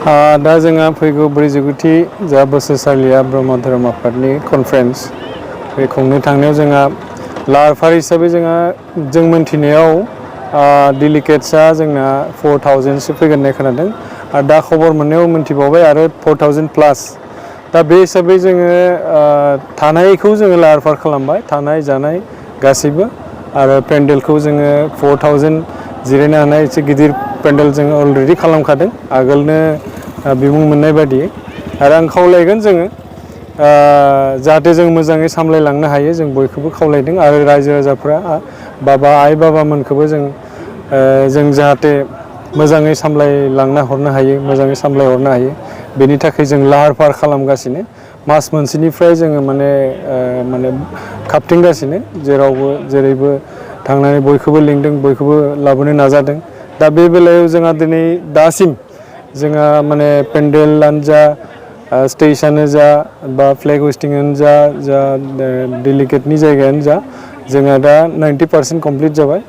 दा जोंहा फैगौ 49थि जा बोसोरसालिया ब्रह्म धोरोम आफादनि कनफारेन्स बे खुंनो थांनायाव जोंहा लाहार फाहार हिसाबै जों मोनथिनायाव डेलिगेट्सआ जोंना 4000सो फैगोन होननाय खोनादों आरो दा खबर मोननायाव मोनथिबावबाय आरो 4000 प्लास। दा बे हिसाबै जोङो थानायखौ जोङो लाहार फाहार खालामबाय, थानाय जानाय गासैबो, आरो पेन्डेलखौ जोङो 4000 जिरायनो हानाय एसे गिदिर पेन्डेल जों अलरेडि खालामखादों आगोलनो बिमुं मोननाय बायदि। आरो आं खावलायगोन जोङो जाहाथे जों मोजाङै सामलायलांनो हायो, जों बयखौबो खावलायदों आरो रायजो राजाफ्रा आइ बाबामोनखौबो जों जाहाथे मोजाङै सामलायलांना हरनो हायो, मोजाङै सामलायहरनो हायो, बेनि थाखाय जों लाहार फाहार खालामगासिनो। मास मोनसेनिफ्राय जोङो माने खारथिंगासिनो, जेरावबो जेरैबो थांनानै बयखौबो लिंदों, बयखौबो लाबोनो नाजादों। दा बे बेलायाव जोंहा दिनै दासिम जोंहा माने पेन्डेलानो जा, स्टेजआनो जा, बा फ्लेग हस्टिंआनो जा डेलिगेटनि जायगायानो जा, जोंहा दा 90% कमप्लिट जाबाय।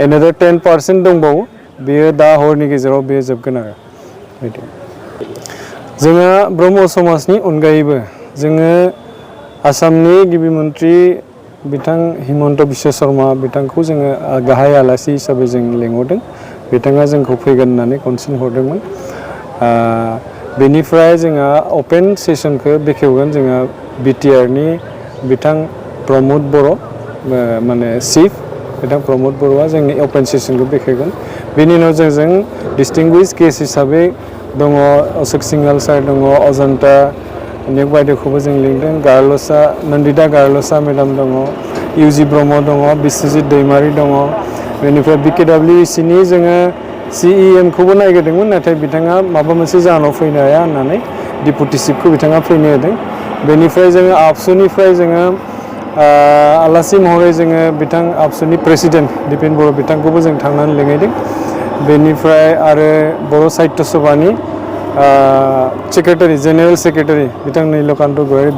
एनादार 10% दंबावो, बेयो दा हरनि गेजेराव बेयो जोबगोन आरो बिदि। जोंहा ब्रह्म समाजनि अनगायैबो जोङो आसामनि गिबि मन्त्रि बिथां हिमन्त बिश्व शर्मा बिथांखौ जोङो गाहाय आलासि हिसाबै जों लेंहरदों। बिथाङा जोंखौ फैगोन होननानै कनसिन हरदोंमोन। बेनिफ्राय जोंहा अपेन सेसनखौ बेखेवगोन जोंहा बिटिआरनि बिथां प्रमद बर', माने चिफ बिथां प्रमद बर'आ जोंनि अपेन सेसनखौ बेखेवगोन। बेनि उनाव जों डिस्टिंगुइश गेस्ट हिसाबै दङ अशोक सिंघाल सार दङ, अजन्ता नेक बायदेवखौबो जों लिंदों, नन्दिता गार्लसा मेडाम दङ, इउजि ब्रह्म दङ, बिस्वजित दैमारि दङ। बेनिफ्राय BKWECनि जोङो CEMखौबो नायगिरदोंमोन, नाथाय बिथाङा माबा मोनसे जाहोनाव फैनो हाया होननानै डिपुटि चिफखौ बिथाङा फैनो होदों। बेनिफ्राय जोङो आबसुनिफ्राय जोङो आलासि महरै जोङो बिथां आबसुनि प्रेसिडेन्ट दिपेन बर' बिथांखौबो जों थांनानै लिंहैदों। बेनिफ्राय आरो बर' साहित्य सभानि सेक्रेटारि, जेनेरेल सेक्रेटारि बिथां निलकान्त गयारि